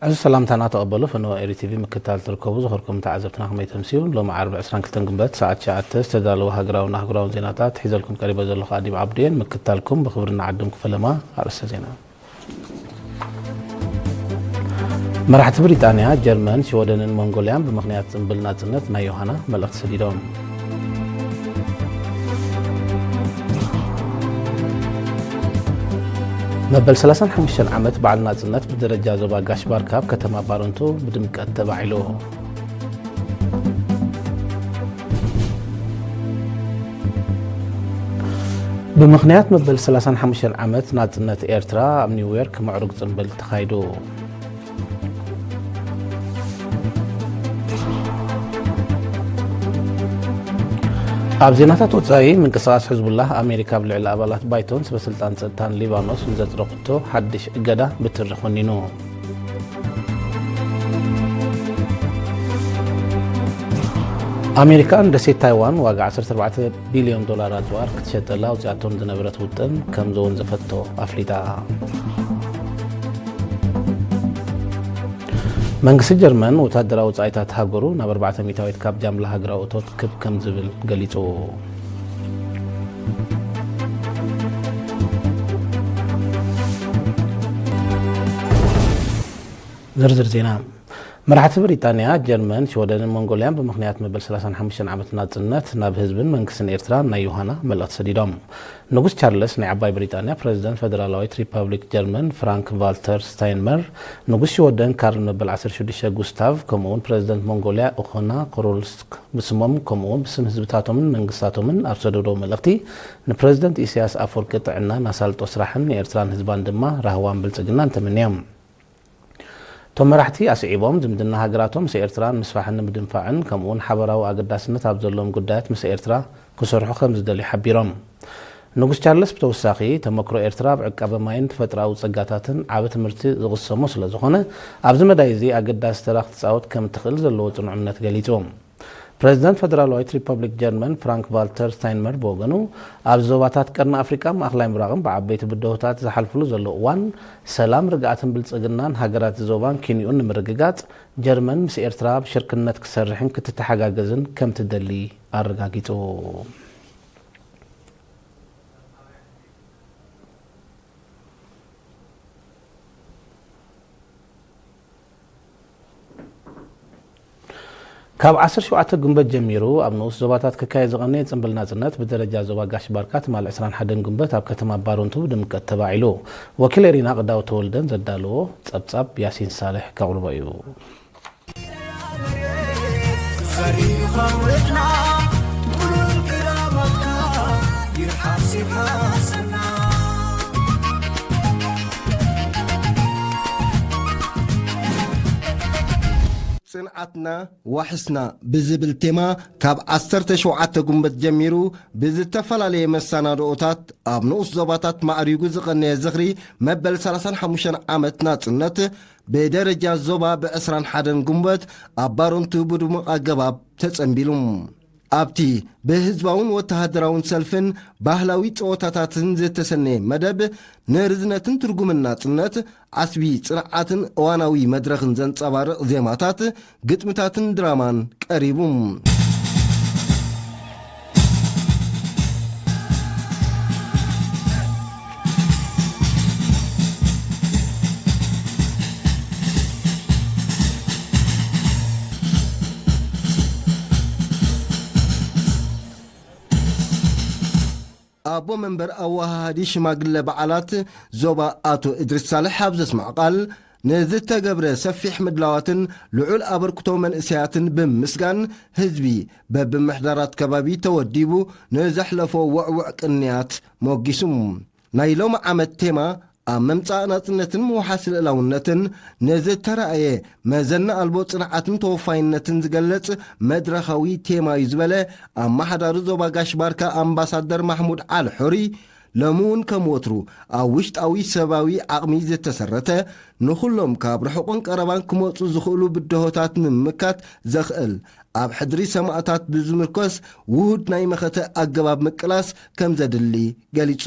እዚ ሰላምታና ተቐበሉ። ፈነወ ኤሪ ቲቪ ምክታል ትርከቡ ዝኸርኩም ተዓዘብትና ከመይ ተምስዩ? ሎሚ ዓርቢ ዕስራን ክልተን ግንቦት ሰዓት ትሽዓተ ዝተዳለወ ሃገራውን ኣህጉራውን ዜናታት ሒዘልኩም ቀሪበ ዘለኹ ኣዲም ዓብዱ እየ። ምክታልኩም ብኽብሪ ንዓድም ክፈለማ። ኣርእስተ ዜና። መራሕቲ ብሪጣንያ፣ ጀርመን፣ ሽወደንን ሞንጎልያን ብምኽንያት ጽምብል ናጽነት ናይ ዮሃና መልእኽቲ ሰዲዶም። መበል ሰላሳን ሓሙሽተን ዓመት በዓል ናጽነት ብደረጃ ዞባ ጋሽ ባርካ ኣብ ከተማ ባረንቱ ብድምቀት ተባዒሉ። ብምኽንያት መበል ሰላሳን ሓሙሽተን ዓመት ናጽነት ኤርትራ ኣብ ኒውዮርክ ምዕሩግ ጽምብል ተኻይዱ። ኣብ ዜናታት ወጻኢ፣ ምንቅስቓስ ሕዝቡላህ ኣሜሪካ ኣብ ልዕሊ ኣባላት ባይቶን ሰበስልጣን ጸጥታን ሊባኖስ ንዘጽደቐቶ ሓድሽ እገዳ ብትሪ ኮኒኑ። ኣሜሪካ ንደሴት ታይዋን ዋጋ ዓሰርተ ኣርባዕተ ቢልዮን ዶላር ኣጽዋር ክትሸጠላ ኣውጺኣቶም ዝነበረት ውጥን ከም ዘወንዘፈቶ ኣፍሊጣ። መንግስቲ ጀርመን ወታደራዊ ወጻኢታት ሃገሩ ናብ ኣርባዕተ ሚእታዊት ካብ ጃምላ ሃገራዊ እቶት ክብ ከም ዝብል ገሊጹ። ዝርዝር ዜና። መራሕቲ ብሪጣንያ፣ ጀርመን፣ ሽወደንን ሞንጎልያን ብምኽንያት መበል ሰላሳን ሓሙሽተን ዓመት ናጽነት ናብ ህዝብን መንግስትን ኤርትራ ናይ ዮሃና መልእኽቲ ሰዲዶም። ንጉስ ቻርለስ ናይ ዓባይ ብሪጣንያ፣ ፕረዚደንት ፈደራላዊት ሪፐብሊክ ጀርመን ፍራንክ ቫልተር ስታይንመር፣ ንጉስ ሽወደን ካርል መበል ዓሰርተ ሽዱሽተ ጉስታቭ፣ ከምኡውን ፕረዚደንት ሞንጎልያ ኡኾና ኮሮልስክ ብስሞም ከምኡውን ብስም ህዝብታቶምን መንግስታቶምን ኣብ ሰደዶ መልእኽቲ፣ ንፕረዚደንት ኢሳያስ ኣፈወርቂ ጥዕናን ኣሳልጦ ስራሕን ንኤርትራን ህዝባን ድማ ራህዋን ብልጽግናን ተመንዮም። እቶም መራሕቲ ኣስዒቦም፣ ዝምድና ሃገራቶም ምስ ኤርትራ ንምስፋሕን ንምድንፋዕን፣ ከምኡውን ሓበራዊ ኣገዳስነት ኣብ ዘለዎም ጉዳያት ምስ ኤርትራ ክሰርሑ ከም ዝደልዩ ሓቢሮም። ንጉስ ቻርለስ ብተወሳኺ፣ ተመክሮ ኤርትራ ኣብ ዕቃበ ማይን ተፈጥሮኣዊ ጸጋታትን ዓቢ ትምህርቲ ዝቕሰሞ ስለ ዝኾነ፣ ኣብዚ መዳይ እዚ ኣገዳሲ ተራ ክትጻወት ከም እትኽእል ዘለዎ ጽኑዕ እምነት ገሊጹ። ፕረዚደንት ፈደራላዊት ሪፐብሊክ ጀርመን ፍራንክ ቫልተር ስታይንመር ብወገኑ፣ ኣብ ዞባታት ቀርኒ ኣፍሪቃን ማእከላይ ምብራቕን ብዓበይቲ ብድሆታት ዝሓልፍሉ ዘሎ እዋን፣ ሰላም፣ ርግኣትን ብልጽግናን ሃገራት ዞባን ኪንኡን ንምርግጋጽ፣ ጀርመን ምስ ኤርትራ ብሽርክነት ክትሰርሕን ክትተሓጋገዝን ከም ትደሊ ኣረጋጊጹ። ካብ ዓሰርተ ሸውዓተ ግንቦት ጀሚሩ ኣብ ንኡስ ዞባታት ክካየድ ዝቐነየ ጽምብል ናጽነት ብደረጃ ዞባ ጋሽ ባርካ ትማሊ ዕስራን ሓደን ግንቦት ኣብ ከተማ ባረንቱ ብድምቀት ተባዒሉ። ወኪል ኤሪና ቅዳው ተወልደን ዘዳለዎ ጸብጻብ ያሲን ሳልሕ ከቕርቦ እዩ። ጽንዓትና ዋሕስና ብዝብል ቴማ ካብ ዓሰርተ ሸውዓተ ግንቦት ጀሚሩ ብዝተፈላለየ መሰናድኦታት ኣብ ንኡስ ዞባታት ማዕሪጉ ዝቐነየ ዝኽሪ መበል ሰላሳን ሓሙሽተን ዓመት ናጽነት ብደረጃ ዞባ ብዕስራን ሓደን ግንቦት ኣብ ባረንቱ ብድሙቕ ኣገባብ ተጸንቢሉ። ኣብቲ ብህዝባውን ወተሃደራውን ሰልፍን ባህላዊ ጸወታታትን ዝተሰነየ መደብ፣ ንርዝነትን ትርጉምን ናጽነት፣ ዓስቢ ጽንዓትን እዋናዊ መድረኽን ዘንጸባርቕ ዜማታት፣ ግጥምታትን ድራማን ቀሪቡ። ኣቦ መንበር ኣወሃሃዲ ሽማግለ በዓላት ዞባ ኣቶ እድሪስ ሳልሕ ኣብ ዘስምዖ ቃል፣ ንዝተገብረ ሰፊሕ ምድላዋትን ልዑል ኣበርክቶ መንእሰያትን ብምስጋን፣ ህዝቢ በብምሕዳራት ከባቢ ተወዲቡ ንዘሕለፎ ውዕዉዕ ቅንያት ሞጊሱ። ናይ ሎሚ ዓመት ቴማ፣ ኣብ ምምጻእ ናጽነትን ምውሓስ ልእላውነትን ንዝተራእየ መዘና ኣልቦ ጽንዓትን ተወፋይነትን ዝገልጽ መድረኻዊ ቴማ እዩ ዝበለ ኣመሓዳሪ ዞባ ጋሽ ባርካ ኣምባሳደር ማሕሙድ ዓሊ ሑሪ፣ ሎሚ እውን ከም ወትሩ ኣብ ውሽጣዊ ሰባዊ ዓቕሚ ዝተሰረተ፣ ንኹሎም ካብ ርሑቕን ቀረባን ክመጹ ዝኽእሉ ብድሆታት ንምምካት ዘኽእል፣ ኣብ ሕድሪ ሰማእታት ብዝምርኮስ ውሁድ ናይ መኸተ ኣገባብ ምቅላስ ከም ዘድሊ ገሊጹ።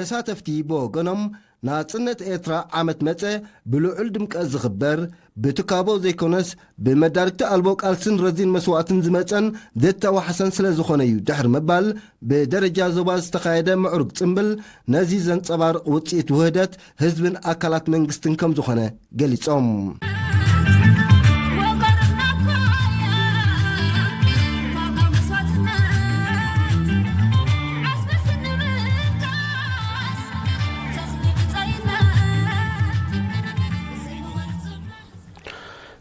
ተሳተፍቲ ብወገኖም፣ ናጽነት ኤርትራ ዓመት መጸ ብልዑል ድምቀት ዝኽበር፣ ብትካቦ ዘይኮነስ ብመዳርግቲ ኣልቦ ቃልስን ረዚን መስዋእትን ዝመጸን ዘተዋሕሰን ስለ ዝኾነ እዩ ድሕሪ ምባል፣ ብደረጃ ዞባ ዝተኻየደ ምዕሩግ ጽምብል ነዚ ዘንጸባርቕ ውጽኢት ውህደት ህዝብን ኣካላት መንግስትን ከም ዝኾነ ገሊጾም።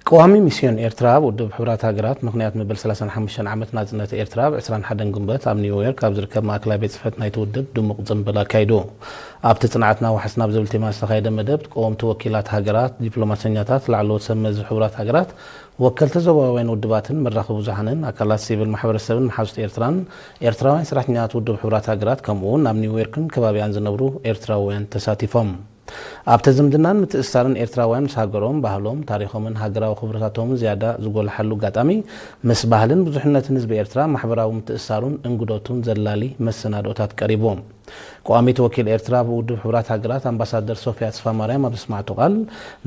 ቀዋሚ ሚስዮን ኤርትራ ኣብ ውድብ ሕቡራት ሃገራት ምኽንያት መበል ሰላሳን ሓሙሽተን ዓመት ናጽነት ኤርትራ፣ ኣብ ዕስራን ሓደን ግንቦት ኣብ ኒውዮርክ ኣብ ዝርከብ ማእከላይ ቤት ጽሕፈት ናይቲ ውድብ ድሙቕ ጽምብል ኣካይዱ። ኣብቲ ጽንዓትና ዋሕስና ብዝብል ቴማ ዝተኻየደ መደብ፣ ቀወምቲ ወኪላት ሃገራት፣ ዲፕሎማሰኛታት፣ ላዕለዎት ሰብ መዚ ሕቡራት ሃገራት፣ ወከልቲ ዞባውያን ውድባትን መራኸቢ ብዙሓንን፣ ኣካላት ሲቪል ማሕበረሰብን መሓዙት ኤርትራን፣ ኤርትራውያን ሰራሕተኛታት ውድብ ሕቡራት ሃገራት፣ ከምኡ እውን ኣብ ኒውዮርክን ከባቢኣን ዝነብሩ ኤርትራውያን ተሳቲፎም። ኣብቲ ዝምድናን ምትእስሳርን ኤርትራውያን ምስ ሃገሮም፣ ባህሎም፣ ታሪኾምን ሃገራዊ ክብርታቶምን ዝያዳ ዝጎልሓሉ ኣጋጣሚ፣ ምስ ባህልን ብዙሕነትን ህዝቢ ኤርትራ ማሕበራዊ ምትእስሳሩን እንግዶቱን ዘላሊ መሰናድኦታት ቀሪቡ። ቀዋሚት ወኪል ኤርትራ ኣብ ውድብ ሕቡራት ሃገራት ኣምባሳደር ሶፊያ ተስፋማርያም ኣብ ዘስማዕቶ ቃል፣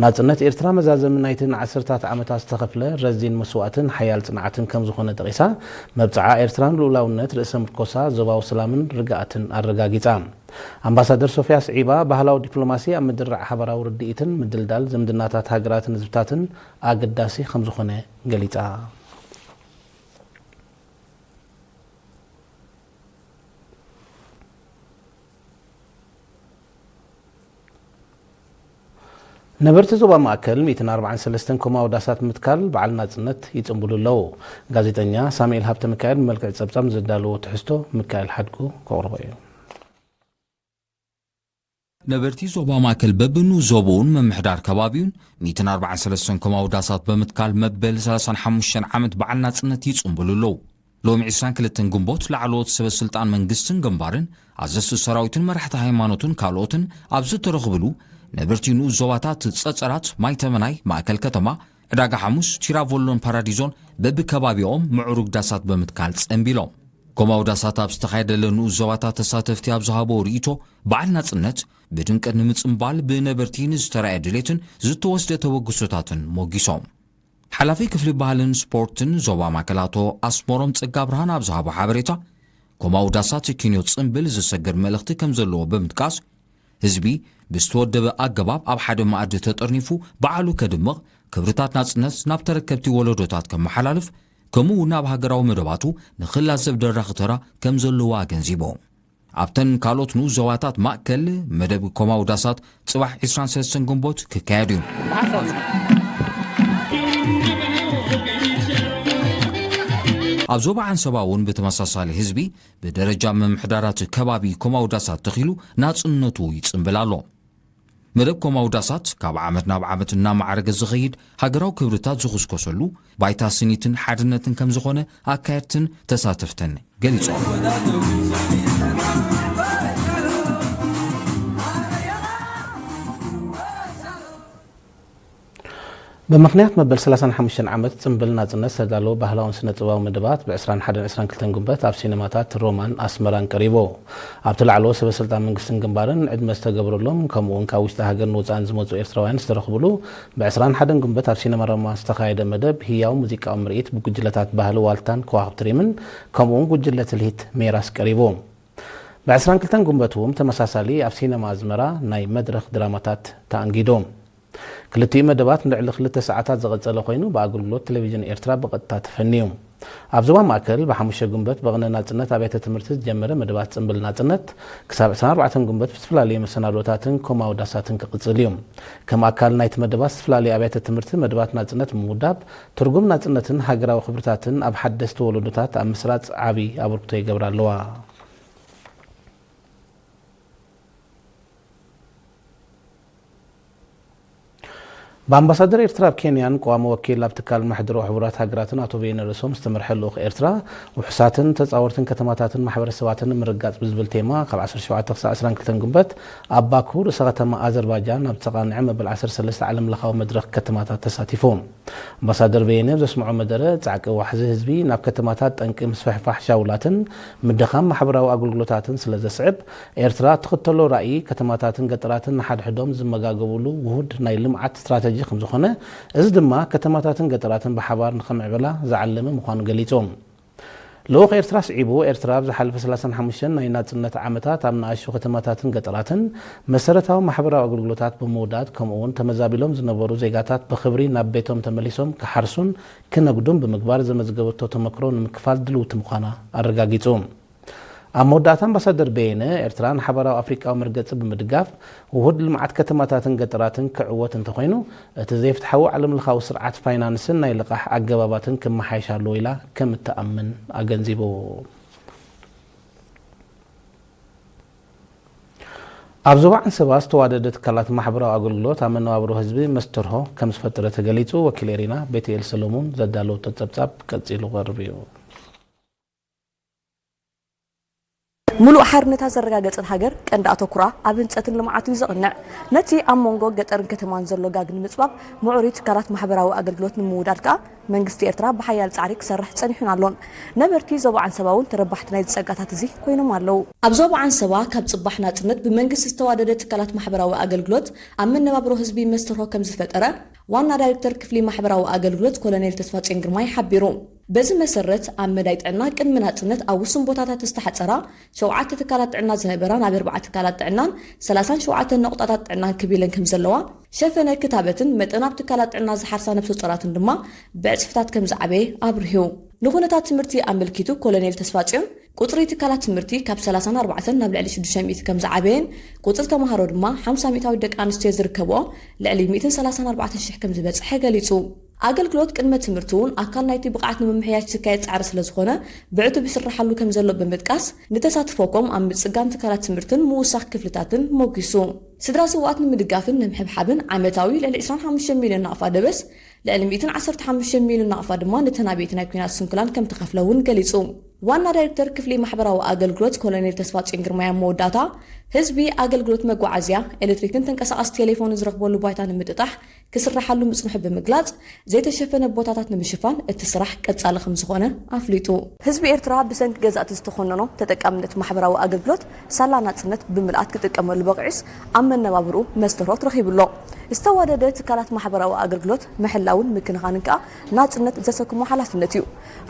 ናጽነት ኤርትራ መዛዘሚ ናይቲ ንዓሰርታት ዓመታት ዝተኸፍለ ረዚን መስዋእትን ሓያል ጽንዓትን ከም ዝኾነ ጠቒሳ፣ መብጽዓ ኤርትራን ልኡላውነት ርእሰ ምርኮሳ ዞባዊ ሰላምን ርግኣትን ኣረጋጊጻ። ኣምባሳደር ሶፊያ ስዒባ፣ ባህላዊ ዲፕሎማሲ ኣብ ምድርራዕ ሓባራዊ ርድኢትን ምድልዳል ዝምድናታት ሃገራትን ህዝብታትን ኣገዳሲ ከም ዝኾነ ገሊጻ። ነበርቲ ዞባ ማእከል ሚእትን ኣርባዓን ሰለስተን ኮማዊ ዳሳት ምትካል በዓል ናጽነት ይጽንብሉ ኣለዉ። ጋዜጠኛ ሳሙኤል ሃብተ ሚካኤል ብመልክዕ ጸብጻብ ንዘዳለዎ ትሕዝቶ ሚካኤል ሓድጉ ከቕርቦ እዩ። ነበርቲ ዞባ ማእከል በብንኡስ ዞባኡን ምምሕዳር ከባቢኡን ሚእትን ኣርባዓን ሰለስተን ኮማዊ ዳሳት ብምትካል መበል ሰላሳን ሓሙሽተን ዓመት በዓል ናጽነት ይጽንብሉ ኣለዉ። ሎሚ ዕስራን ክልተን ግንቦት ላዕለዎት ሰበ ስልጣን መንግስትን ግንባርን፣ ኣዘዝቲ ሰራዊትን መራሕቲ ሃይማኖትን ካልኦትን ኣብ ዝተረኽብሉ፣ ነበርቲ ንኡስ ዞባታት ጸጸራት፣ ማይተመናይ፣ ማእከል ከተማ፣ ዕዳጋ ሓሙስ፣ ቲራቮሎን ፓራዲዞን በብከባቢኦም ምዕሩግ ዳሳት ብምትካል ጸንቢሎም። ኮማዊ ዳሳት ኣብ ዝተኻየደለን ንኡስ ዞባታት ተሳተፍቲ ኣብ ዝሃቦ ርእይቶ፣ በዓል ናጽነት ብድምቀት ንምጽንባል ብነበርቲ ንዝተራእየ ድሌትን ዝተወስደ ተበግሶታትን ሞጊሶም። ሓላፊ ክፍሊ ባህልን ስፖርትን ዞባ ማእከል ኣቶ ኣስመሮም ጸጋብርሃን ኣብ ዝሃቦ ሓበሬታ፣ ኮማዊ ዳሳት ኪንዮ ጽንብል ዝሰግር መልእኽቲ ከም ዘለዎ ብምጥቃስ፣ ህዝቢ ብዝተወደበ ኣገባብ ኣብ ሓደ መኣዲ ተጠርኒፉ በዓሉ ከድምቕ፣ ክብርታት ናጽነት ናብ ተረከብቲ ወለዶታት ከመሓላልፍ፣ ከምኡ እውን ኣብ ሃገራዊ መደባቱ ንኽላዘብ ደራኺ ተራ ከም ዘለዎ ኣገንዚቡ። ኣብተን ካልኦት ንኡስ ዞባታት ማእከል መደብ ኮማዊ ዳሳት ጽባሕ ዕስራን ሰለስተን ግንቦት ክካየድ እዩ። ኣብ ዞባ ዓንሰባ እውን ብተመሳሳሊ ህዝቢ ብደረጃ ምምሕዳራት ከባቢ ኮማዊ ዳሳት ተኺሉ ናጽነቱ ይጽንብል ኣሎ። መደብ ኮማዊ ዳሳት ካብ ዓመት ናብ ዓመት እናማዕረገ ዝኸይድ ሃገራዊ ክብርታት ዝኹስኮሰሉ ባይታ ስኒትን ሓድነትን ከም ዝኾነ ኣካየድትን ተሳተፍትን ገሊጾም። ብምኽንያት መበል ሰላሳን ሓሙሽተን ዓመት ጽምብል ናጽነት ዝተዳለዉ ባህላውን ስነ-ጥበባዊ መደባት ብዕስራን ሓደን ዕስራን ክልተን ግንቦት ኣብ ሲነማታት ሮማን ኣስመራን ቀሪቡ። ኣብቲ ላዕለዎት ሰበ ስልጣን መንግስትን ግንባርን ዕድመ ዝተገብረሎም፣ ከምኡ እውን ካብ ውሽጢ ሃገርን ወጻእን ዝመጹ ኤርትራውያን ዝተረኽብሉ፣ ብዕስራን ሓደን ግንቦት ኣብ ሲነማ ሮማ ዝተኻየደ መደብ ህያው ሙዚቃዊ ምርኢት ብጉጅለታት ባህሊ ዋልታን ከዋኽብቲ ሪምን፣ ከምኡ እውን ጉጅለ ትልሂት ሜራስ ቀሪቡ። ብዕስራን ክልተን ግንቦት እውን ተመሳሳሊ ኣብ ሲነማ ኣዝመራ ናይ መድረኽ ድራማታት ተኣንጊዱ። ክልቲኡ መደባት ንልዕሊ ክልተ ሰዓታት ዝቐጸለ ኮይኑ፣ ብኣገልግሎት ቴሌቪዥን ኤርትራ ብቐጥታ ተፈንዩ። ኣብ ዞባ ማእከል ብሓሙሽተ ግንቦት ብቕነ ናጽነት ኣብያተ ትምህርቲ ዝጀመረ መደባት ጽምብል ናጽነት፣ ክሳብ ዕስራን ኣርባዕተን ግንቦት ብዝተፈላለዩ መሰናዶታትን ኮማዊ ዳሳትን ክቕጽል እዩ። ከም ኣካል ናይቲ መደባት፣ ዝተፈላለዩ ኣብያተ ትምህርቲ መደባት ናጽነት ብምውዳብ፣ ትርጉም ናጽነትን ሃገራዊ ክብርታትን ኣብ ሓደስቲ ወለዶታት ኣብ ምስራጽ ዓቢ ኣበርክቶ ይገብራ ኣለዋ። ብኣምባሳደር ኤርትራ ኣብ ኬንያን ቀዋሚ ወኪል ኣብ ትካል ምሕድሮ ሕቡራት ሃገራትን ኣቶ በየነ ርእሶም ዝተመርሐ ልኡኽ ኤርትራ፣ ውሑሳትን ተጻወርትን ከተማታትን ማሕበረሰባትን ንምርጋጽ ብዝብል ቴማ፣ ካብ ዓሰርተ ሸውዓተ ክሳብ ዕስራን ክልተን ግንቦት ኣብ ባኩ፣ ርእሰ ከተማ ኣዘርባጃን፣ ኣብ ዝተቓንዐ መበል ዓሰርተ ሰለስተ ዓለምለኻዊ መድረኽ ከተማታት ተሳቲፉ። ኣምባሳደር በየነ ኣብ ዘስምዖ መደረ፣ ጻዕቂ ዋሕዚ ህዝቢ ናብ ከተማታት ጠንቂ ምስፍሕፋሕ ሻውላትን ምድኻም ማሕበራዊ ኣገልግሎታትን ስለ ዘስዕብ፣ ኤርትራ እትኽተሎ ራእይ ከተማታትን ገጠራትን ንሓድሕዶም ዝመጋገቡሉ ውሁድ ናይ ልምዓት ስትራተጂ ከም ዝኾነ፣ እዚ ድማ ከተማታትን ገጠራትን ብሓባር ንኸምዕብላ ዝዓለመ ምዃኑ ገሊጹ። ልኡኽ ኤርትራ ስዒቡ፣ ኤርትራ ኣብ ዝሓለፈ ሰላሳን ሓሙሽተን ናይ ናጽነት ዓመታት ኣብ ንኣሽቱ ከተማታትን ገጠራትን መሰረታዊ ማሕበራዊ ኣገልግሎታት ብምውዳድ፣ ከምኡ'ውን ተመዛቢሎም ዝነበሩ ዜጋታት ብኽብሪ ናብ ቤቶም ተመሊሶም ክሓርሱን ክነግዱን ብምግባር ዘመዝገበቶ ተመክሮ ንምክፋል ድልውቲ ምዃና ኣረጋጊጹ። ኣብ መወዳእታ ኣምባሳደር በየነ፣ ኤርትራ ንሓባራዊ ኣፍሪቃዊ መርገጺ ብምድጋፍ፣ ውሁድ ልምዓት ከተማታትን ገጠራትን ክዕወት እንተኾይኑ፣ እቲ ዘይፍትሓዊ ዓለምለኻዊ ስርዓት ፋይናንስን ናይ ልቓሕ ኣገባባትን ክመሓየሽ ኣለዎ ኢላ ከም እትኣምን ኣገንዚቡ። ኣብ ዞባ ዓንሰባ ዝተዋደደ ትካላት ማሕበራዊ ኣገልግሎት ኣብ መነባብሮ ህዝቢ መስተርሆ ከም ዝፈጠረ ተገሊጹ። ወኪል ኤሪና ቤትኤል ሰሎሙን ዘዳለወቶ ጸብጻብ ቀጺሉ ክቐርብ እዩ። ሙሉእ ሓርነታ ዘረጋገጸት ሃገር ቀንዲ ኣተኩራ ኣብ ህንጸትን ልምዓትን እዩ ዘቕንዕ። ነቲ ኣብ መንጎ ገጠርን ከተማን ዘሎ ጋግ ንምጽባብ ምዕሩይ ትካላት ማሕበራዊ ኣገልግሎት ንምውዳድ ከኣ መንግስቲ ኤርትራ ብሓያል ጻዕሪ ክሰርሕ ጸኒሑን ኣሎን። ነበርቲ ዞባ ዓንሰባ እውን ተረባሕቲ ናይዚ ጸጋታት እዚ ኮይኖም ኣለዉ። ኣብ ዞባ ዓንሰባ ካብ ጽባሕ ናጽነት ብመንግስቲ ዝተዋደደ ትካላት ማሕበራዊ ኣገልግሎት ኣብ መነባብሮ ህዝቢ መስተርሆ ከም ዝፈጠረ ዋና ዳይሬክተር ክፍሊ ማሕበራዊ ኣገልግሎት ኮሎኔል ተስፋጽዮን ግርማይ ሓቢሩ። በዚ መሰረት ኣብ መዳይ ጥዕና ቅድሚ ናጽነት ኣብ ውሱን ቦታታት ዝተሓጸራ ሸውዓተ ትካላት ጥዕና ዝነበራ ናብ ኣርባዕተ ትካላት ጥዕናን ሰላሳን ሸውዓተን ነቑጣታት ጥዕናን ክብ ኢለን ከም ዘለዋ፣ ሸፈነ ክታበትን መጠን ኣብ ትካላት ጥዕና ዝሓርሳ ነብሰ ጾራትን ድማ ብዕጽፍታት ከም ዝዓበየ ኣብሪሁ። ንኹነታት ትምህርቲ ኣመልኪቱ ኮሎኔል ተስፋጽዮን ቁጽሪ ትካላት ትምህርቲ ካብ ሰላሳን ኣርባዕተን ናብ ልዕሊ ሽዱሽተ ሚእቲ ከም ዝዓበየን ቁጽሪ ተማሃሮ ድማ ሓምሳ ሚእታዊት ደቂ ኣንስትዮ ዝርከብኦ ልዕሊ ሚእትን ሰላሳን ኣርባዕተን ሽሕ ከም ዝበጽሐ ገሊጹ። ኣገልግሎት ቅድመ ትምህርቲ እውን ኣካል ናይቲ ብቕዓት ንምምሕያሽ ዝካየድ ጻዕሪ ስለ ዝኾነ ብዕቱብ ይስራሓሉ ከም ዘሎ ብምጥቃስ፣ ንተሳትፎ ኮም ኣብ ምጽጋን ትካላት ትምህርትን ምውሳኽ ክፍልታትን ሞጒሱ። ስድራ ስውኣት ንምድጋፍን ንምሕብሓብን ዓመታዊ ልዕሊ ዕስራን ሓሙሽተን ሚልዮን ናቕፋ ደበስ፣ ልዕሊ ሚእትን ዓሰርተ ሓሙሽተን ሚልዮን ናቕፋ ድማ ነተን ኣበይቲ ናይ ኲናት ስንኩላን ከም ተኸፍለ እውን ገሊጹ። ዋና ዳይሬክተር ክፍሊ ማሕበራዊ ኣገልግሎት ኮሎኔል ተስፋጽዮን ግርማይ ኣብ መወዳእታ፣ ህዝቢ ኣገልግሎት መጓዓዝያ፣ ኤሌክትሪክን ተንቀሳቓሲ ቴሌፎንን ዝረኽበሉ ባይታ ንምጥጣሕ ክስራሓሉ ምጽንሑ ብምግላጽ፣ ዘይተሸፈነ ቦታታት ንምሽፋን እቲ ስራሕ ቀጻሊ ከም ዝኾነ ኣፍሊጡ። ህዝቢ ኤርትራ ብሰንኪ ገዛእቲ ዝተኾነኖ ተጠቃምነት ማሕበራዊ ኣገልግሎት ሳላ ናጽነት ብምልኣት ክጥቀመሉ በቒዑስ ኣብ መነባብርኡ መስተርሆት ረኺቡ ኣሎ። ዝተዋደደ ትካላት ማሕበራዊ ኣገልግሎት ምሕላውን ምክንኻንን ከኣ ናጽነት ዘሰክሞ ሓላፍነት እዩ።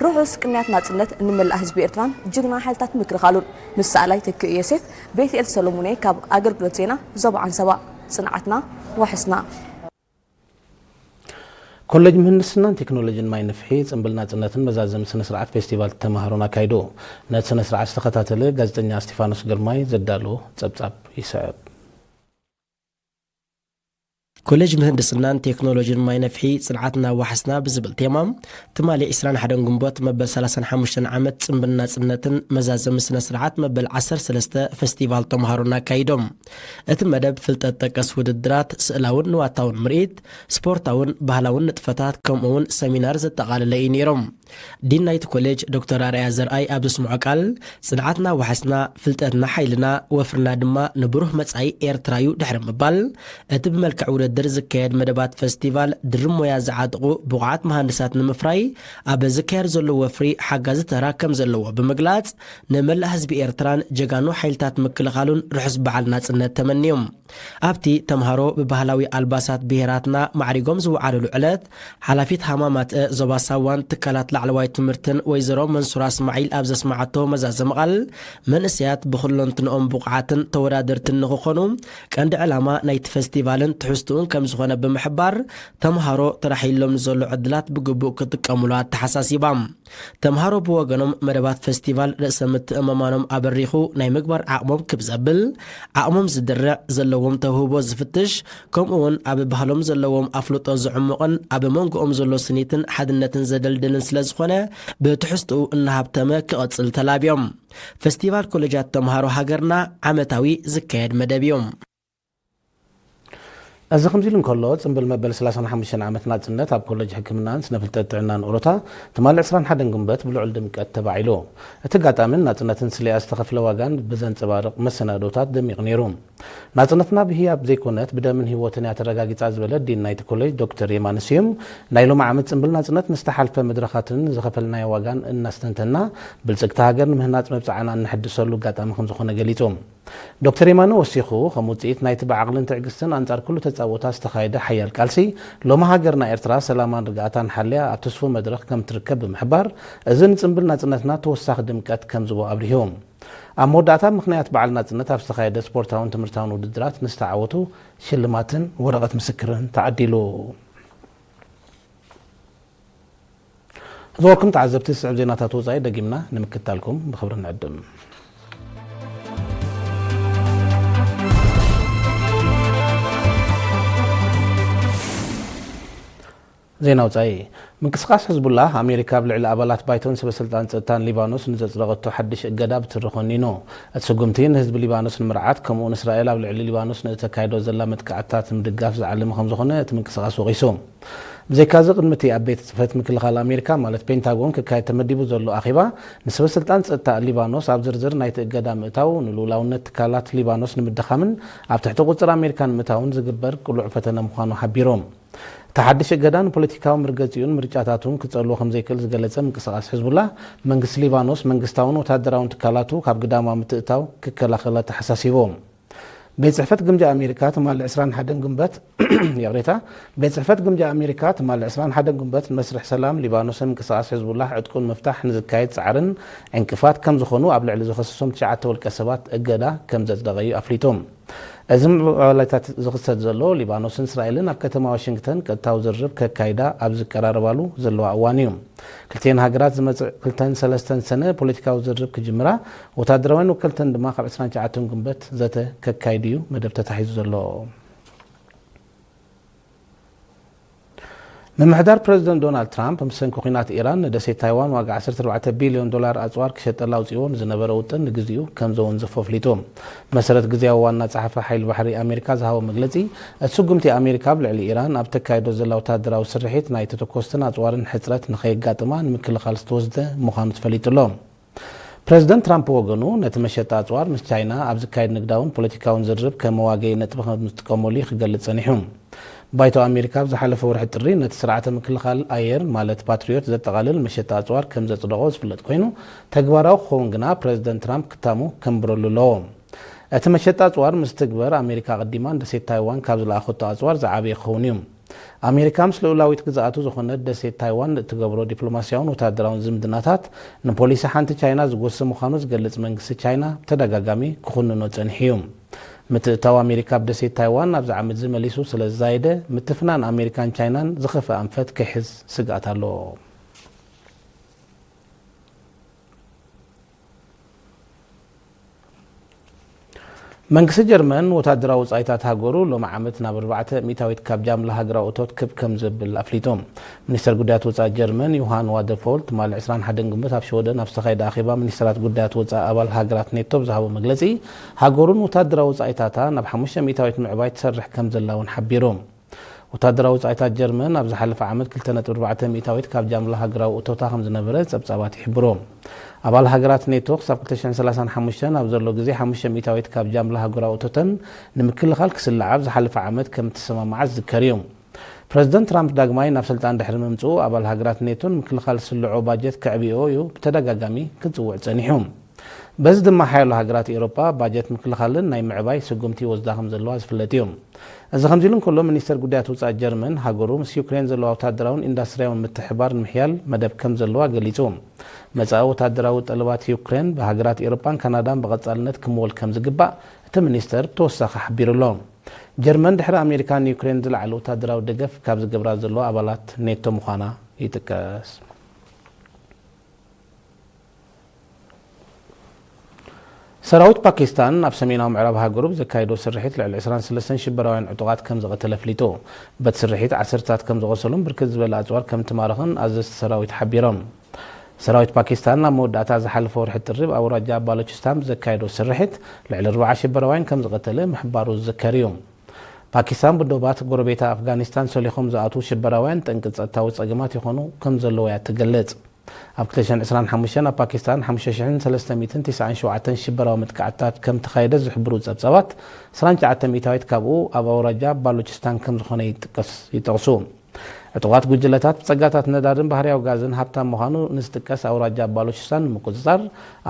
ርሑስ ቅንያት ናጽነት ንመላእ ህዝቢ ኤርትራን ጅግና ሓይልታት ምክልኻሉን። ምስ ሰኣላይ ተክእ ዮሴፍ፣ ቤትኤል ሰሎሙን እየ ካብ ኣገልግሎት ዜና ዞባ ዓንሰባ። ጽንዓትና ዋሕስና። ኮሌጅ ምህንድስናን ቴክኖሎጂን ማይ ንፍሒ ጽምብል ናጽነትን መዛዘሚ ስነ ስርዓት ፌስቲቫል ተማሃሮን ኣካይዱ። ነቲ ስነ ስርዓት ዝተኸታተለ ጋዜጠኛ እስቲፋኖስ ግርማይ ዘዳለዎ ጸብጻብ ይስዕብ። ኮሌጅ ምህንድስናን ቴክኖሎጂን ማይ ነፍሒ ጽንዓትና ዋሕስና ብዝብል ቴማ ትማሊ ዕስራን ሓደን ግንቦት መበል ሰላሳን ሓሙሽተን ዓመት ጽምብል ናጽነትን መዛዘሚ ስነ ስርዓት መበል ዓሰርተ ሰለስተ ፌስቲቫል ተምሃሮን ኣካይዶም። እቲ መደብ ፍልጠት ጠቀስ ውድድራት፣ ስእላውን ንዋታውን ምርኢት፣ ስፖርታውን ባህላውን ንጥፈታት ከምኡ እውን ሰሚናር ዘጠቓለለ እዩ ነይሮም። ዲን ናይቲ ኮሌጅ ዶክተር ኣርኣያ ዘርኣይ ኣብ ዘስምዖ ቃል፣ ጽንዓትና ዋሕስና፣ ፍልጠትና ሓይልና፣ ወፍርና ድማ ንብሩህ መጻኢ ኤርትራ'ዩ ድሕሪ ምባል፣ እቲ ብመልክዕ ውድድር ዝካየድ መደባት ፈስቲቫል ድርብ ሞያ ዝዓጥቑ ብቑዓት መሃንድሳት ንምፍራይ ኣብ ዝካየድ ዘሎ ወፍሪ ሓጋዚ ተራ ከም ዘለዎ ብምግላጽ፣ ንመላእ ህዝቢ ኤርትራን ጀጋኑ ሓይልታት ምክልኻሉን ርሑስ በዓል ናጽነት ተመንዮም። ኣብቲ ተምሃሮ ብባህላዊ ኣልባሳት ብሄራትና ማዕሪጎም ዝወዓሉሉ ዕለት፣ ሓላፊት ሃማማትአ ዞባ ሳዋን ትካላት ላዕለዋይ ትምህርትን ወይዘሮ መንሱራ እስማዒል ኣብ ዘስመዓቶ መዛዘሚ ቃል፣ መንእሰያት ብኹለንትንኦም ብቑዓትን ተወዳደርትን ንኽኾኑ ቀንዲ ዕላማ ናይቲ ፈስቲቫልን ትሕዝትኡን ከም ዝኾነ ብምሕባር፣ ተምሃሮ ተራሒሎም ንዘሎ ዕድላት ብግቡእ ክጥቀሙሉ ኣተሓሳሲባ። ተምሃሮ ብወገኖም መደባት ፈስቲቫል ርእሰ ምትእምማኖም ኣበሪኹ ናይ ምግባር ዓቕሞም ክብ ዘብል፣ ዓቕሞም ዝድርዕ፣ ዘለዎም ተውህቦ ዝፍትሽ፣ ከምኡ እውን ኣብ ባህሎም ዘለዎም ኣፍልጦ ዝዕሙቕን ኣብ መንጎኦም ዘሎ ስኒትን ሓድነትን ዘደልድልን ስለ ዝኾነ ብትሕዝትኡ እናሃብተመ ክቐጽል ተላብዮም። ፈስቲቫል ኮሌጃት ተምሃሮ ሃገርና ዓመታዊ ዝካየድ መደብ እዩ። እዚ ከምዚ ኢሉ እንከሎ፣ ጽምብል መበል ሰላሳን ሓሙሽተን ዓመት ናጽነት ኣብ ኮለጅ ሕክምናን ስነ ፍልጠት ጥዕናን ኦሮታ ትማሊ ዕስራን ሓደን ግንቦት ብልዑል ድምቀት ተባዒሉ። እቲ ኣጋጣሚ ንናጽነትን ስለያ ዝተኸፍለ ዋጋን ብዘንጸባርቕ መሰናዶታት ደሚቑ ነይሩ። ናጽነትና ብህያብ ዘይኮነት ብደምን ህይወትን እያ ተረጋጊጻ ዝበለ ዲን ናይቲ ኮሌጅ ዶክተር የማነ ስዩም፣ ናይ ሎሚ ዓመት ጽምብል ናጽነት ንዝተሓልፈ መድረኻትን ዝኸፈልናዮ ዋጋን እናስተንተና፣ ብልጽግቲ ሃገር ንምህናጽ መብጽዓና እነሐድሰሉ ኣጋጣሚ ከምዝኾነ ገሊጹ። ዶክተር የማነ ወሲኹ፣ ከም ውጽኢት ናይቲ ብዓቕልን ትዕግስትን ኣንጻር ኩሉ ተጻብኦታት ዝተኻየደ ሓያል ቃልሲ፣ ሎሚ ሃገርና ኤርትራ ሰላማን ርግኣታን ሓልያ ኣብ ትስፉ መድረኽ ከም ትርከብ ብምሕባር፣ እዚ ንጽምብል ናጽነትና ተወሳኺ ድምቀት ከም ዝቦ ኣብሪሁ። ኣብ መወዳእታ ምኽንያት በዓል ናጽነት ኣብ ዝተኻየደ ስፖርታውን ትምህርታውን ውድድራት ንዝተዓወቱ ሽልማትን ወረቐት ምስክርን ተዓዲሉ። ዝበርኩም ተዓዘብቲ፣ ዝስዕብ ዜናታት ወጻኢ ደጊምና ንምክታልኩም ብኽብሪ ንዕድም። ዜና ወጻኢ። ምንቅስቃስ ሕዝቡላህ፣ ኣሜሪካ ኣብ ልዕሊ ኣባላት ባይቶን ሰበ ስልጣን ጸጥታን ሊባኖስ ንዘጽደቐቶ ሓድሽ እገዳ ብትሪ ኮኒኑ። እቲ ስጉምቲ ንህዝቢ ሊባኖስ ንምርዓት፣ ከምኡ ንእስራኤል ኣብ ልዕሊ ሊባኖስ ንእተካይዶ ዘላ መጥቃዕትታት ንምድጋፍ ዝዓለመ ከም ዝኾነ እቲ ምንቅስቃስ ወቒሱ። ብዘይካዚ፣ ቅድሚ እቲ ኣብ ቤት ጽሕፈት ምክልኻል ኣሜሪካ፣ ማለት ፔንታጎን፣ ክካየድ ተመዲቡ ዘሎ ኣኼባ፣ ንሰበ ስልጣን ጸጥታ ሊባኖስ ኣብ ዝርዝር ናይቲ እገዳ ምእታው፣ ንልኡላውነት ትካላት ሊባኖስ ንምድኻምን ኣብ ትሕቲ ቁጽር ኣሜሪካ ንምእታውን ዝግበር ቅሉዕ ፈተነ ምዃኑ ሓቢሩ። እቲ ሓድሽ እገዳ ንፖለቲካዊ መርገጺኡን ምርጫታቱን ክጸልዎ ከም ዘይክእል ዝገለጸ ምንቅስቃስ ሕዝቡላህ፣ መንግስቲ ሊባኖስ መንግስታውን ወታደራውን ትካላቱ ካብ ግዳማዊ ምትእታው ክከላኸል ኣተሓሳሲቡ። ቤት ጽሕፈት ግምጃ ኣሜሪካ ትማሊ ዕስራን ሓደን ግንቦት፣ ይቕሬታ፣ ቤት ጽሕፈት ግምጃ ኣሜሪካ ትማሊ ዕስራን ሓደን ግንቦት ንመስርሕ ሰላም ሊባኖስን ምንቅስቃስ ሕዝቡላህ ዕጥቁን ምፍታሕ ንዝካየድ ጻዕርን ዕንቅፋት ከም ዝኾኑ ኣብ ልዕሊ ዝኸሰሶም ትሽዓተ ውልቀ ሰባት እገዳ ከም ዘጽደቐ እዩ ኣፍሊጡ። እዚ ምዕባለታት ዝኽሰት ዘሎ፣ ሊባኖስን እስራኤልን ኣብ ከተማ ዋሽንግተን ቀጥታዊ ዝርርብ ከካይዳ ኣብ ዝቀራረባሉ ዘለዋ እዋን እዩ። ክልቲኤን ሃገራት ዝመጽእ ክልተን ሰለስተን ሰነ ፖለቲካዊ ዝርርብ ክጅምራ፣ ወታደራውያን ወከልተን ድማ ካብ ዕስራን ትሽዓተን ግንቦት ዘተ ከካይዱ እዩ መደብ ተታሒዙ ዘሎ። ምምሕዳር ፕረዚደንት ዶናልድ ትራምፕ፣ ብሰንኪ ኲናት ኢራን ንደሴት ታይዋን ዋጋ ዓሰርተ ኣርባዕተ ቢልዮን ዶላር ኣጽዋር ክሸጠላ ኣውጺዎ ንዝነበረ ውጥን ንግዚኡ ከም ዘወንዘፎ ኣፍሊጡ። ብመሰረት ግዝያዊ ዋና ጸሓፊ ሓይሊ ባሕሪ ኣሜሪካ ዝሃቦ መግለጺ፣ እቲ ስጉምቲ ኣሜሪካ ኣብ ልዕሊ ኢራን ኣብ ተካይዶ ዘላ ወታደራዊ ስርሒት ናይ ተተኮስትን ኣጽዋርን ሕጽረት ንኸየጋጥማ ንምክልኻል ዝተወስደ ምዃኑ ተፈሊጡ ኣሎ። ፕረዚደንት ትራምፕ ብወገኑ፣ ነቲ መሸጣ ኣጽዋር ምስ ቻይና ኣብ ዝካየድ ንግዳውን ፖለቲካውን ዝርርብ ከም መዋገዪ ነጥቢ ከም ዝጥቀመሉ እዩ ክገልጽ ጸኒሑ። ባይቶ ኣሜሪካ ኣብ ዝሓለፈ ወርሒ ጥሪ ነቲ ስርዓተ ምክልኻል ኣየር፣ ማለት ፓትሪዮት ዘጠቓልል መሸጣ ኣጽዋር ከም ዘጽደቖ ዝፍለጥ ኮይኑ፣ ተግባራዊ ክኸውን ግና ፕረዚደንት ትራምፕ ክታሙ ከንብረሉ ኣለዎ። እቲ መሸጣ ኣጽዋር ምስ ትግበር፣ ኣሜሪካ ኣቐዲማ ንደሴት ታይዋን ካብ ዝለኣኸቶ ኣጽዋር ዝዓበየ ክኸውን እዩ። ኣሜሪካ ምስ ልኡላዊት ግዝኣቱ ዝኾነት ደሴት ታይዋን እትገብሮ ዲፕሎማስያውን ወታደራውን ዝምድናታት፣ ንፖሊሲ ሓንቲ ቻይና ዝጎሲ ምዃኑ ዝገልጽ መንግስቲ ቻይና ብተደጋጋሚ ክኹንኖ ጸኒሑ እዩ። ምትእታው ኣሜሪካ ኣብ ደሴት ታይዋን ኣብዚ ዓመት እዚ መሊሱ ስለ ዝዛየደ፣ ምትፍናን ኣሜሪካን ቻይናን ዝኸፍአ ኣንፈት ከይሕዝ ስግኣት ኣሎ። መንግስቲ ጀርመን ወታደራዊ ወጻኢታት ሃገሩ ሎሚ ዓመት ናብ ኣርባዕተ ሚእታዊት ካብ ጃምላ ሃገራዊ እቶት ክብ ከም ዘብል ኣፍሊጡ። ሚኒስተር ጉዳያት ወጻኢ ጀርመን ዮሃን ዋደፎል ትማሊ ዕስራን ሓደን ግንቦት ኣብ ሽወደን ኣብ ዝተኻየደ ኣኼባ ሚኒስተራት ጉዳያት ወጻኢ ኣባል ሃገራት ኔቶ ብዝሃቦ መግለጺ፣ ሃገሩን ወታደራዊ ወጻኢታታ ናብ ሓሙሽተ ሚእታዊት ምዕባይ ትሰርሕ ከም ዘላ እውን ሓቢሩ። ወታደራዊ ወጻኢታት ጀርመን ኣብ ዝሓለፈ ዓመት ክልተ ነጥቢ ኣርባዕተ ሚእታዊት ካብ ጃምላ ሃገራዊ እቶታ ከም ዝነበረ ጸብጻባት ይሕብሩ። ኣባል ሃገራት ኔቶ ክሳብ ክልተ ሽሕን ሰላሳን ሓሙሽተን ኣብ ዘሎ ግዜ ሓሙሽተ ሚእታዊት ካብ ጃምላ ሃገራዊ እቶተን ንምክልኻል ክስልዓ ኣብ ዝሓለፈ ዓመት ከም እተሰማምዓ ዝዝከር እዩ። ፕረዚደንት ትራምፕ ዳግማይ ናብ ስልጣን ድሕሪ ምምጽኡ፣ ኣባል ሃገራት ኔቶ ንምክልኻል ዝስልዖ ባጀት ከዕብዮ እዩ ብተደጋጋሚ ክጽውዕ ጸኒሑ። በዚ ድማ ሓያሎ ሃገራት ኤውሮጳ ባጀት ምክልኻልን ናይ ምዕባይ ስጉምቲ ይወስዳ ከም ዘለዋ ዝፍለጥ እዩ። እዚ ከምዚ ኢሉ እንከሎ፣ ሚኒስተር ጉዳያት ወጻኢ ጀርመን፣ ሃገሩ ምስ ዩክሬን ዘለዋ ወታደራውን ኢንዳስትሪያውን ምትሕብባር ንምሕያል መደብ ከም ዘለዋ ገሊጹ። መጻኢ ወታደራዊ ጠለባት ዩክሬን ብሃገራት ኤውሮጳን ካናዳን ብቐጻልነት ክምወል ከም ዝግባእ እቲ ሚኒስተር ብተወሳኺ ሓቢሩ ኣሎ። ጀርመን ድሕሪ ኣሜሪካ ንዩክሬን ዝለዓለ ወታደራዊ ደገፍ ካብ ዝገብራ ዘለዋ ኣባላት ኔቶ ምዃና ይጥቀስ። ሰራዊት ፓኪስታን ኣብ ሰሜናዊ ምዕራብ ሃገሩ ብዘካየዶ ስርሒት ልዕሊ ዕስራን ሰለስተን ሽበራውያን ዕጡቓት ከም ዝቐተለ ኣፍሊጡ። በቲ ስርሒት ዓሰርታት ከም ዝቖሰሉን ብርክት ዝበለ ኣጽዋር ከም ትማረኽን ኣዘዝቲ ሰራዊት ሓቢሮም። ሰራዊት ፓኪስታን ኣብ መወዳእታ ዝሓለፈ ወርሒ ጥሪ ኣብ ኣውራጃ ባሎችስታን ብዘካየዶ ስርሒት ልዕሊ ኣርባዓ ሽበራውያን ከም ዝቐተለ ምሕባሩ ዝዝከር እዩ። ፓኪስታን ብዶባት ጎረቤታ ኣፍጋኒስታን ሰሊኾም ዝኣትዉ ሽበራውያን ጠንቂ ጸጥታዊ ጸገማት ይኾኑ ከም ዘለዉ እያ ትገልጽ። ኣብ ክልተ ሽሕን ዕስራን ሓሙሽተን ኣብ ፓኪስታን ሓሙሽተ ሽሕን ሰለስተን ሚእትን ትስዓን ሸውዓተን ሽበራዊ መጥቃዕትታት ከም ተኻየደ ዝሕብሩ ጸብጻባት፣ ዕስራን ትሽዓተን ሚእታዊት ካብኡ ኣብ ኣውራጃ ባሉችስታን ከም ዝኾነ ይጥቀስ-፣ ይጠቕሱ። ዕጡቓት ጉጅለታት ብጸጋታት ነዳድን ባህርያዊ ጋዝን ሃብታም ምዃኑ ንዝጥቀስ ኣውራጃ ባሉችስታን ንምቁጽጻር፣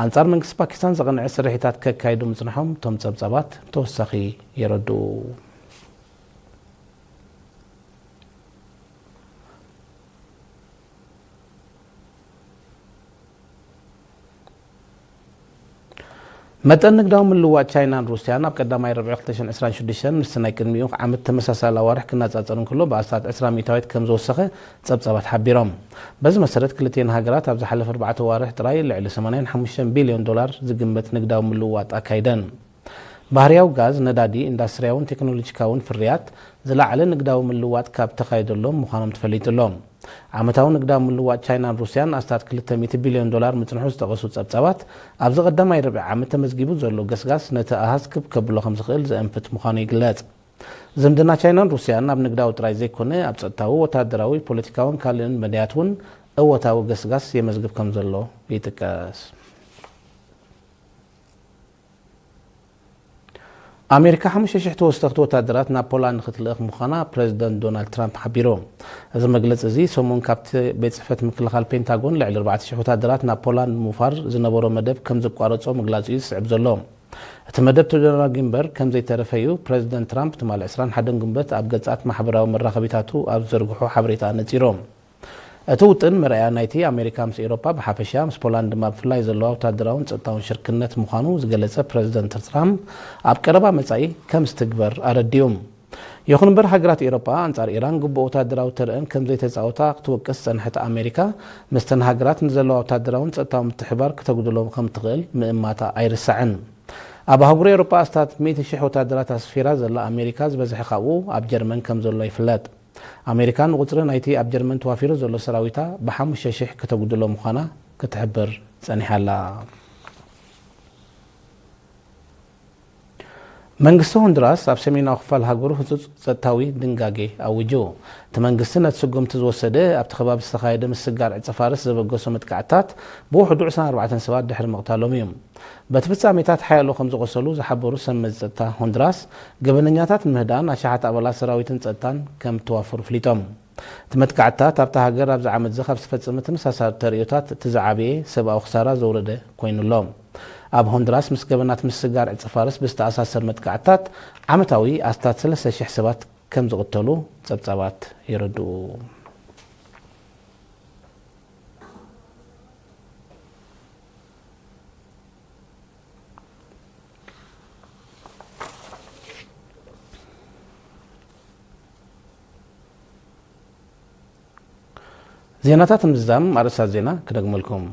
ኣንጻር መንግስቲ ፓኪስታን ዘቕንዐ ስርሒታት ከካይዱ ምጽንሖም እቶም ጸብጻባት ተወሳኺ የረድኡ። መጠን ንግዳዊ ምልውዋጥ ቻይናን ሩስያን ኣብ ቀዳማይ ርብዒ ክልተ ሽሕን ዕስራን ሽዱሽተን ምስቲ ናይ ቅድሚኡ ዓመት ተመሳሳሊ ኣዋርሕ ክነጻጸር እንከሎ ብኣስታት ዕስራ ሚእታዊት ከም ዝወሰኸ ጸብጻባት ሓቢሮም። በዚ መሰረት ክልቲኤን ሃገራት ኣብ ዝሓለፈ ኣርባዕተ ኣዋርሕ ጥራይ ልዕሊ ሰማንያን ሓሙሽተን ቢልዮን ዶላር ዝግመት ንግዳዊ ምልውዋጥ ኣካይደን። ባህርያዊ ጋዝ፣ ነዳዲ፣ ኢንዳስትርያውን ቴክኖሎጂካውን ፍርያት ዝለዓለ ንግዳዊ ምልውዋጥ ካብ ተኻየደሎም ምዃኖም ተፈሊጡ ኣሎ። ዓመታዊ ንግዳዊ ምልውዋጥ ቻይናን ሩስያን ኣስታት ክልተ ሚእቲ ቢልዮን ዶላር ምጽንሑ ዝጠቐሱ ጸብጻባት፣ ኣብዚ ቀዳማይ ርብዒ ዓመት ተመዝጊቡ ዘሎ ገስጋስ ነቲ ኣሃዝ ክብ ከብሎ ከም ዝኽእል ዘእንፍት ምዃኑ ይግለጽ። ዝምድና ቻይናን ሩስያን ኣብ ንግዳዊ ጥራይ ዘይኮነ፣ ኣብ ጸጥታዊ፣ ወተሃደራዊ፣ ፖለቲካውን ካልእን መዳያት እውን እወታዊ ገስጋስ የመዝግብ ከም ዘሎ ይጥቀስ። ኣሜሪካ ሓሙሽተ ሽሕ ተወሰኽቲ ወታደራት ናብ ፖላንድ ክትልእኽ ምዃና ፕረዚደንት ዶናልድ ትራምፕ ሓቢሩ። እዚ መግለጺ እዚ ሰሙን ካብቲ ቤት ጽሕፈት ምክልኻል ፔንታጎን ልዕሊ ኣርባዕተ ሽሕ ወታደራት ናብ ፖላንድ ንምውፋር ዝነበሮ መደብ ከም ዝቋረጾ ምግላጹ እዩ ዝስዕብ ዘሎ። እቲ መደብ ተደናጊዩ እምበር ከም ዘይተረፈ እዩ ፕረዚደንት ትራምፕ ትማሊ ዕስራን ሓደን ግንቦት ኣብ ገጻት ማሕበራዊ መራኸቢታቱ ኣብ ዝዘርግሖ ሓበሬታ ኣነጺሩ። እቲ ውጥን መርኣያ ናይቲ ኣሜሪካ ምስ ኤውሮጳ ብሓፈሻ፣ ምስ ፖላንድ ድማ ብፍላይ ዘለዋ ወታደራውን ጸጥታውን ሽርክነት ምዃኑ ዝገለጸ ፕረዚደንት ትራምፕ፣ ኣብ ቀረባ መጻኢ ከም ዝትግበር ኣረዲኡ። ይኹን እምበር፣ ሃገራት ኤውሮጳ ኣንጻር ኢራን ግቡእ ወታደራዊ ተርእን ከም ዘይተጻወታ ክትወቅስ ዝጸንሐት ኣሜሪካ፣ ምስተን ሃገራት ንዘለዋ ወታደራውን ጸጥታውን ምትሕብባር ክተጉድሎ ከም እትኽእል ምእማታ ኣይርሳዕን። ኣብ ኣህጉር ኤውሮጳ ኣስታት ሚእቲ ሽሕ ወታደራት ኣስፊራ ዘላ ኣሜሪካ፣ ዝበዝሐ ካብኡ ኣብ ጀርመን ከም ዘሎ ይፍለጥ። ኣሜሪካ ንቁጽሪ ናይቲ ኣብ ጀርመን ተዋፊሩ ዘሎ ሰራዊታ ብሓሙሽተ ሽሕ ከተጉድሎ ምዃና ክትሕብር ጸኒሓ ኣላ። መንግስቲ ሆንዱራስ ኣብ ሰሜናዊ ክፋል ሃገሩ ህጹጽ ጸጥታዊ ድንጋጌ ኣዊጁ። እቲ መንግስቲ ነቲ ስጉምቲ ዝወሰደ ኣብቲ ከባቢ ዝተኻየደ ምስጋር ዕጸ ፋርስ ዘበገሶ መጥቃዕትታት ብውሕዱ ዕስራን ኣርባዕተን ሰባት ድሕሪ ምቕታሎም እዩ። በቲ ፍጻሜታት ሓያሎ ከም ዝቖሰሉ ዝሓበሩ ሰብ መዚ ጸጥታ ሆንዱራስ፣ ገበነኛታት ንምህዳን ኣሽሓት ኣባላት ሰራዊትን ጸጥታን ከም እተዋፈሩ ኣፍሊጦም። እቲ መጥቃዕትታት ኣብታ ሃገር ኣብዚ ዓመት እዚ ካብ ዝተፈጸመ ተመሳሳሊ ተርእዮታት እቲ ዝዓበየ ሰብኣዊ ክሳራ ዘውረደ ኮይኑ ኣሎ። ኣብ ሆንዱራስ ምስ ገበናት ምስጋር ዕጸ ፋርስ ብዝተኣሳሰር መጥቃዕትታት ዓመታዊ ኣስታት ሰለስተ ሽሕ ሰባት ከም ዝቕተሉ ጸብጻባት የረድኡ። ዜናታት ምዝዛም ኣርእስታት ዜና ክደግመልኩም።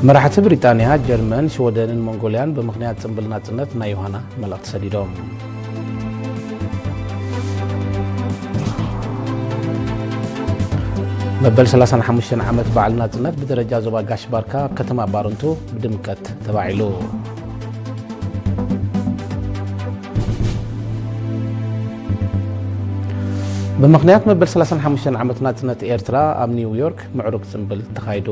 መራሕቲ ብሪጣንያ፣ ጀርመን፣ ሽወደንን ሞንጎልያን ብምኽንያት ጽምብል ናጽነት ናይ ዮሃና መልእኽቲ ሰዲዶም። መበል ሰላሳን ሓሙሽተን ዓመት በዓል ናጽነት ብደረጃ ዞባ ጋሽ ባርካ ኣብ ከተማ ባረንቱ ብድምቀት ተባዒሉ። ብምኽንያት መበል ሰላሳን ሓሙሽተን ዓመት ናጽነት ኤርትራ ኣብ ኒውዮርክ ምዕሩግ ጽምብል ተኻይዱ።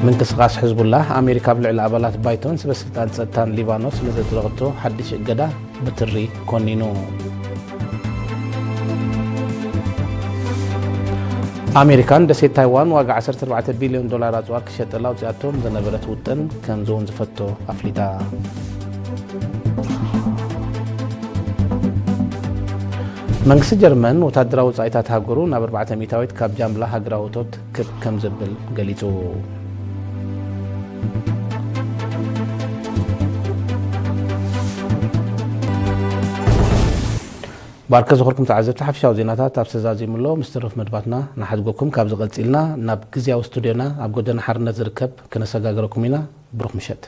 ምንቅስቓስ ሕዝቡላህ፣ ኣሜሪካ ኣብ ልዕሊ ኣባላት ባይቶን ሰበስልጣን ጸጥታን ሊባኖስ ንዘጽደቐቶ ሓድሽ እገዳ ብትሪ ኮኒኑ። ኣሜሪካ ንደሴት ታይዋን ዋጋ ዓሰርተ ኣርባዕተ ቢልዮን ዶላር ኣጽዋር ክሸጠላ ኣውጺኣቶም ዝነበረት ውጥን ከም ዝውንዝፈቶ ኣፍሊጣ። መንግስቲ ጀርመን ወታደራዊ ወጻኢታት ሃገሩ ናብ ኣርባዕተ ሚእታዊት ካብ ጃምላ ሃገራዊ እቶት ክብ ከም ዘብል ገሊጹ። ባርከ ዝኾርኩም ተዓዘብቲ፣ ሓፈሻዊ ዜናታት ኣብ ተዛዚሙ ኣሎ። ምስ ተረፍ መድባትና ንሓድጎኩም። ካብዚ ቀጺልና ናብ ግዝያዊ ስቱድዮና ኣብ ጎደና ሓርነት ዝርከብ ክነሰጋግረኩም ኢና። ብሩኽ ምሸት።